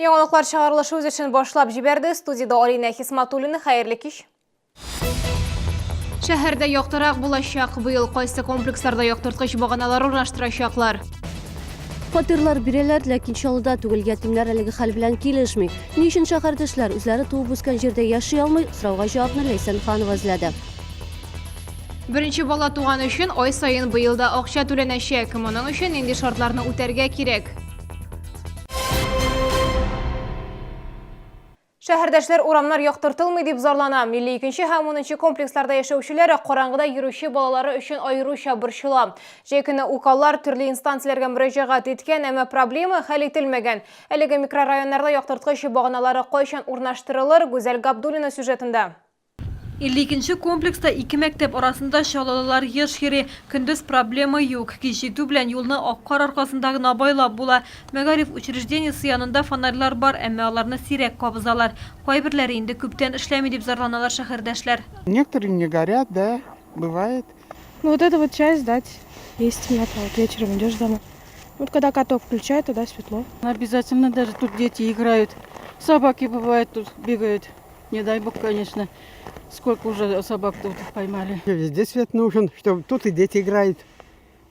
Яңалыклар чыгарылышы үз эшен башлап җибәрде. Студиядә Алинә Хисматуллина. Хәерле кич. Шәһәрдә яктырак булачак. Быел кайсы комплексларда яктырткыч баганалар урнаштырачаклар? Фатирлар бирәләр, ләкин Чаллыда түгел. Ятимнәр әлеге хәл белән килешми. Ни өчен шәһәрдәшләр үзләре туып үскән җирдә яши алмый? Сорауга җавапны Ләйсән Ханова эзләде. Беренче бала туган өчен ай саен быел да акча түләнәчәк. Моның өчен нинди шартларны үтәргә кирәк? Шәһәрдәшләр урамнар яктыртылмый дип зарлана. 52 һәм 10 комплексларда яшәүчеләр караңгыда йөрүче балалары өчен аеруча борчыла. Җәй көне укалар төрле инстанцияләргә мөрәҗәгать иткән, әмма проблема хәл ителмәгән. Әлеге микрорайоннарда яктырткыч баганалары кайчан урнаштырылыр, Гүзәл Габдуллина сюжетында. 52 нче комплекста ике мәктәп арасында чаллылылар еш йөри. Көндез проблема юк. Кич җитү белән юлны ак кар аркасында гына абайлап була. Мәгариф учреждениесе янында фонарьлар бар, әмма аларны сирәк кабызалар. Кайберләре инде күптән эшләми, дип зарланалар шәһәрдәшләр. Некоторые не горят, да, бывает. Ну вот это вот часть дать, есть темнота, вот вечером идешь домой. Вот когда каток включают, тогда светло. Обязательно даже тут дети играют, собаки бывают тут бегают. Не дай бог, конечно, сколько уже собак тут поймали. Везде свет нужен, чтобы тут и дети играют,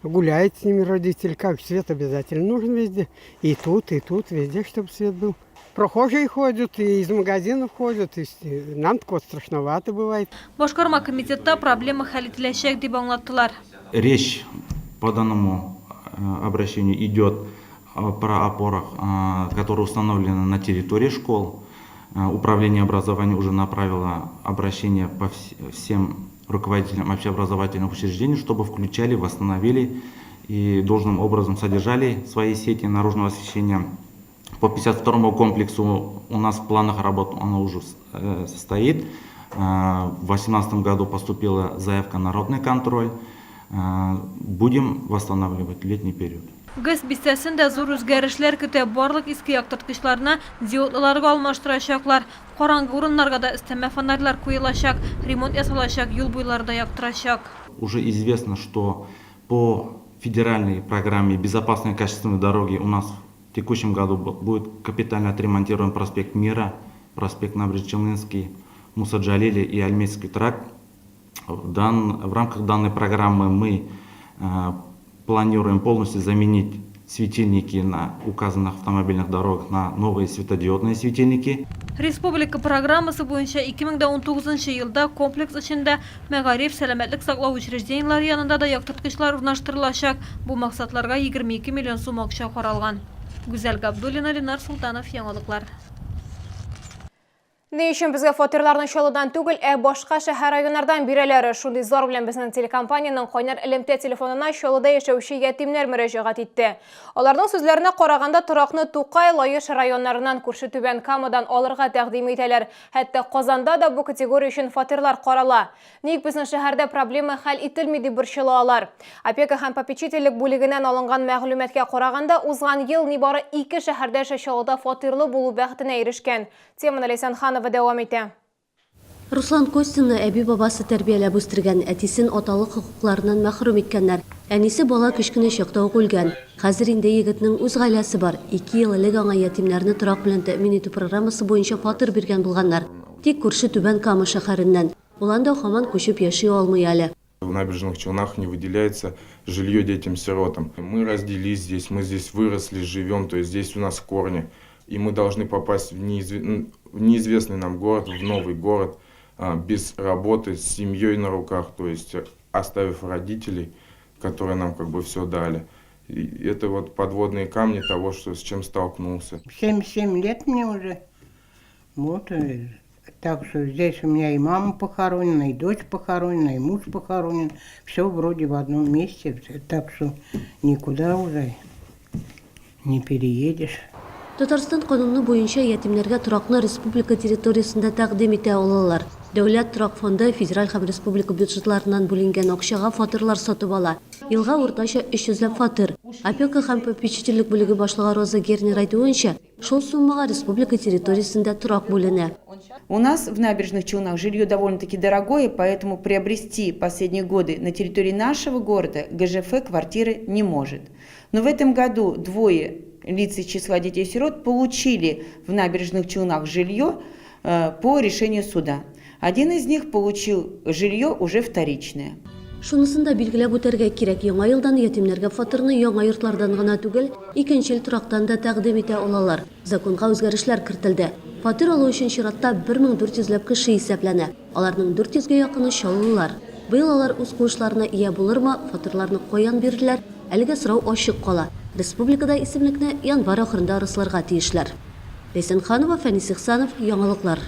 гуляют с ними родители. Как свет обязательно нужен везде. И тут, везде, чтобы свет был. Прохожие ходят, и из магазинов ходят, и нам так вот страшновато бывает. Башкарма комитетта проблема хәл ителәчәк, дип аңлаттылар. Речь по данному обращению идет про опорах, которые установлены на территории школ. Управление образования уже направило обращение по всем руководителям общеобразовательных учреждений, чтобы включали, восстановили и должным образом содержали свои сети наружного освещения. По 52-му комплексу у нас в планах работ оно уже состоит. В 2018 году поступила заявка на народный контроль. Будем восстанавливать летний период. ГЭС бистәсен дә зур үзгәрешләр көтә. Барлык иске яктырткычларны диодлыларга алмаштырачаклар. Караңгы урыннарга да өстәмә фонарьлар куелачак. Ремонт ясалачак, юл буйлары да яктырачак. Уже известно, что по федеральной программе «Безопасные качественные дороги» у нас в текущем году будет капитально отремонтирован проспект Мира, проспект Набережно-Челнинский, Муса Джалиля и Альметьевский тракт. В рамках данной программы мы планируем полностью заменить светильники на указанных автомобильных дорогах на новые светодиодные светильники. Республика программасы буенча 2019 елда комплекс эчендә мәгариф, сәламәтлек саклау учреждениеләре янында да яктырткычлар урнаштырылачак. Бу максатларга 22 миллион сум акча каралган. Гүзәл Габдуллина, Ленар Солтанов, Яңалыклар. Ни өчен безгә фатирларны Чаллыдан түгел, ә башка шәһәр-районнардан бирәләр? Шундый зар белән безнең телекомпаниянең кайнар элемтә телефонына Чаллыда яшәүче ятимнәр мөрәҗәгать итте. Аларның сүзләренә караганда, торакны Тукай, Лаеш районнарыннан, күрше Түбән Камадан алырга тәкъдим итәләр. Хәтта Казанда да бу категория өчен фатирлар карала. Ник безнең шәһәрдә проблема хәл ителми дип борчыла алар. Опека һәм попечительлек бүлегеннән алынган мәгълүматка караганда, узган ел нибары ике шәһәрдәш Чаллыда фатирлы булу бәхетенә ирешкән. Теманы Ләйсән Ханова дәвам итә. Руслан Костинны әби-бабасы тәрбияләп үстергән, әтисен аталык хокукларыннан мәхрүм иткәннәр. Әнисе бала кечкенә чакта ук үлгән. Хәзер инде егетнең үз гаиләсе бар. Ике ел элек аңа ятимнәрне торак белән тәэмин итү программасы буенча фатир биргән булганнар. Тик күрше Түбән Кама шәһәреннән. Ул анда һаман күчеп яши алмый әле. В Набережных Челнах не выделяется жилье детям-сиротам. Мы родились здесь, мы здесь выросли, живем, то есть здесь у нас корни. И мы должны попасть в неизвестный нам город, в новый город, без работы, с семьей на руках, то есть оставив родителей, которые нам как бы все дали. И это вот подводные камни того, что, с чем столкнулся. 77 лет мне уже. Вот, так что здесь у меня и мама похоронена, и дочь похоронена, и муж похоронен. Все вроде в одном месте, так что никуда уже не переедешь. Татарстан кануны буенча ятимнәргә торакны республика территориясендә тәкъдим итә алалар. Дәүләт торак фонды федераль һәм республика бюджетларыннан бүленгән акчага фатирлар сатып ала. Елга уртача 300 ләп фатир. Опека һәм попечительлек бүлеге башлыгы Роза Гернер әйтүенчә, шул суммага республика территориясендә торак бүленә. У нас в Набережных Челнах жилье довольно-таки дорогое, поэтому приобрести последние годы на территории нашего города ГЖФ квартиры не может. Но в этом году двое Лица из числа детей-сирот получили в Набережных Челнах жилье по решению суда. Один из них получил жилье уже вторичное. Шунысын да билгеләп үтәргә кирәк, яңа елдан ятимнәргә фатирны яңа йортлардан гына түгел, икенчел торактан да тәкъдим итә алалар. Законга үзгәрешләр кертелде. Фатир алу өчен чиратта 1400 ләп кеше исәпләнә. Аларның 400 гә якыны чаллылар. Быел алар үз куышларына ия булырмы, фатирларны каян бирерләр, әлегә сорау ачык кала. Республикада исемлекне январь ахырында расларга тиешләр. Ләйсән Ханова, Фәнис Ихсанов, Яңалыклар.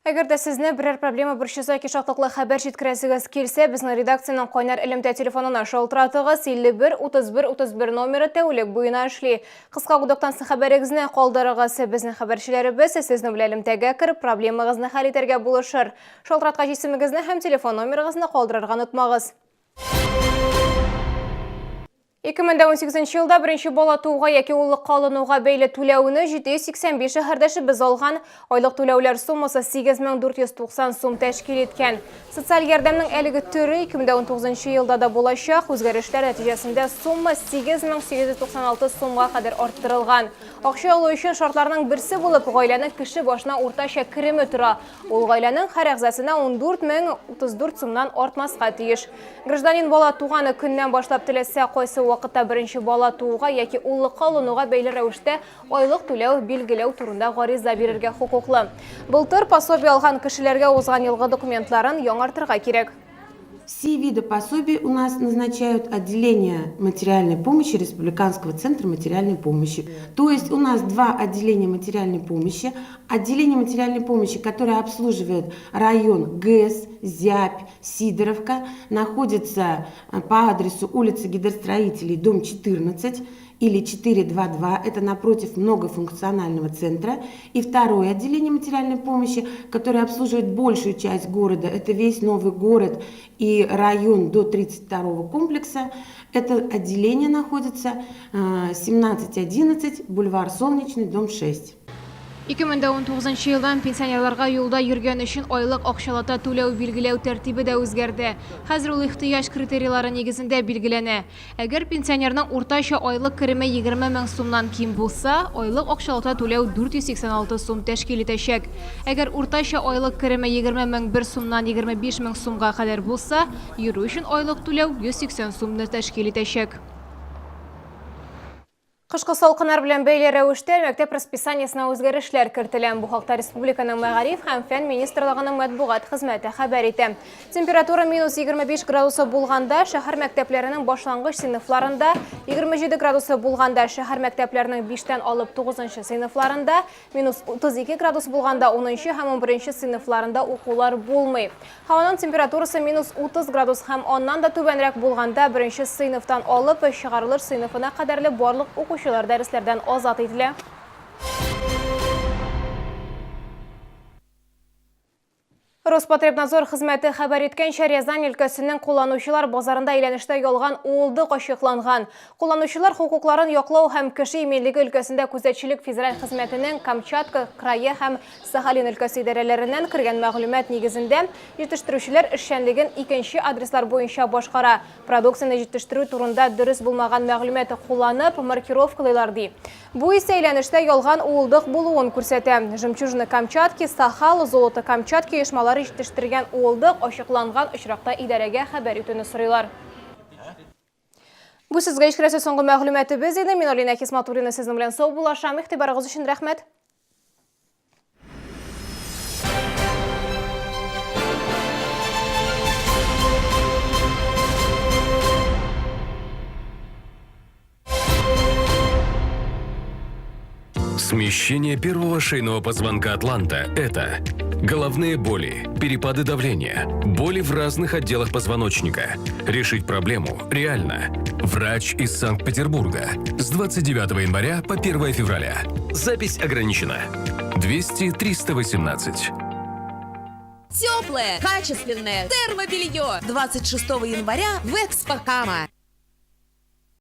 Әгәр дә сезне берәр проблема борчыса яки шатлыклы хәбәр җиткерәсегез килсә, безнең редакциянең кайнар элемтә телефонына шалтыратыгыз. 51 31 31 номеры тәүлек буена эшли. Кыска гудоктан соң хәбәрегезне калдырыгыз. Безнең хәбәрчеләребез сезнең белән элемтәгә кереп, проблемагызны хәл итәргә булышыр. Шалтыраткач исемегезне һәм телефон номерыгызны калдырырга онытмагыз. 2018 елда беренче бала тууга яки уллыкка алынуга бәйле түләүне 785 шәһәрдәшебез алган. Айлык түләүләр суммасы 8490 сум тәшкил иткән. Социаль ярдәмнең әлеге төре 2019 елда да булачак. Үзгәрешләр нәтиҗәсендә сумма 8896 сумга кадәр арттырылган. Акча алу өчен шартларның берсе булып гаиләнең кеше башына уртача кереме тора. Ул гаиләнең һәр әгъзасына 14034 сумнан артмаска тиеш. Гражданин бала туганы көннән башлап теләсә кайсы вакытта беренче бала тууга яки уллыкка алынуга бәйле рәвештә айлык түләү билгеләү турында гариза бирергә хокуклы. Былтыр пособие алган кешеләргә узган елгы документларын яңартырга кирәк. Все виды пособий у нас назначают отделение материальной помощи Республиканского центра материальной помощи. То есть у нас два отделения материальной помощи. Отделение материальной помощи, которое обслуживает район ГЭС, Зябь, Сидоровка, находится э, по адресу улица Гидростроителей, дом 14 или 422, это напротив многофункционального центра. И второе отделение материальной помощи, которое обслуживает большую часть города, это весь новый город и район до 32 комплекса. Это отделение находится 1711, э, бульвар Солнечный, дом 6. 2019 елдан пенсионерларга юлда йөргән өчен айлык акчалата түләү билгеләү тәртибе дә үзгәрде. Хәзер ул ихтыяҗ критерийлары нигезендә билгеләнә. Әгәр пенсионерның уртача айлык кереме 20 мең сумнан ким булса, айлык акчалата түләү 486 сум тәшкил итәчәк. Әгәр уртача айлык кереме 20 мең бер сумнан 25 мең сумга кадәр булса, йөрү өчен айлык түләү 180 сумны тәшкил итәчәк. Кышкы салкыннар белән бәйле рәвештә мәктәп расписаниесенә үзгәрешләр кертелә. Бу хакта республиканың мәгариф һәм фән министрлыгының матбугат хезмәте хәбәр итә. Температура минус 25 градусы булганда шәһәр мәктәпләренең башлангыч сыйныфларында, 27 градусы булганда шәһәр мәктәпләренең 5-тән алып 9 сыйныфларында, Минус 32 градус булганда 10 һәм 11 сыйныфларында укулар булмый. Һаваның температурасы минус 30 градус һәм аннан да түбәнрәк булганда беренче сыйныфтан алып чыгарылыш сыйныфына кадәрле барлык укучылар дәресләрдән азат ителә. Роспотребнадзор хезмәте хәбәр иткәнчә, Рязань өлкәсенең кулланучылар базарында әйләнештә ялган уылдык ачыкланган. Кулланучылар хокукларын яклау һәм кеше иминлеге өлкәсендә күзәтчелек федераль хезмәтенең Камчатка крае һәм Сахалин өлкәсе идарәләреннән кергән мәгълүмат нигезендә җитештерүчеләр эшчәнлеген икенче адреслар буенча башкара. Продукцияне җитештерү турында дөрес булмаган мәгълүмат кулланып, маркировкалыйлар, ди. Бу исә әйләнештә ялган уылдык булуын күрсәтә. Жемчужина Камчатки, Сахал, Золото Камчатки оешмалары җитештергән уылдык ачыкланган очракта идарәгә хәбәр итүне сорыйлар. Бу сезгә җиткерәсе соңгы мәгълүматыбыз иде. Мин Алинә Хисматуллина сезнең белән саубуллашам. Игътибарыгыз өчен рәхмәт. Смещение первого шейного позвонка Атланта – это головные боли, перепады давления, боли в разных отделах позвоночника. Решить проблему реально. Врач из Санкт-Петербурга с 29 января по 1 февраля. Запись ограничена. 200 318. Теплое, качественное термобелье. 26 января в Экспокама.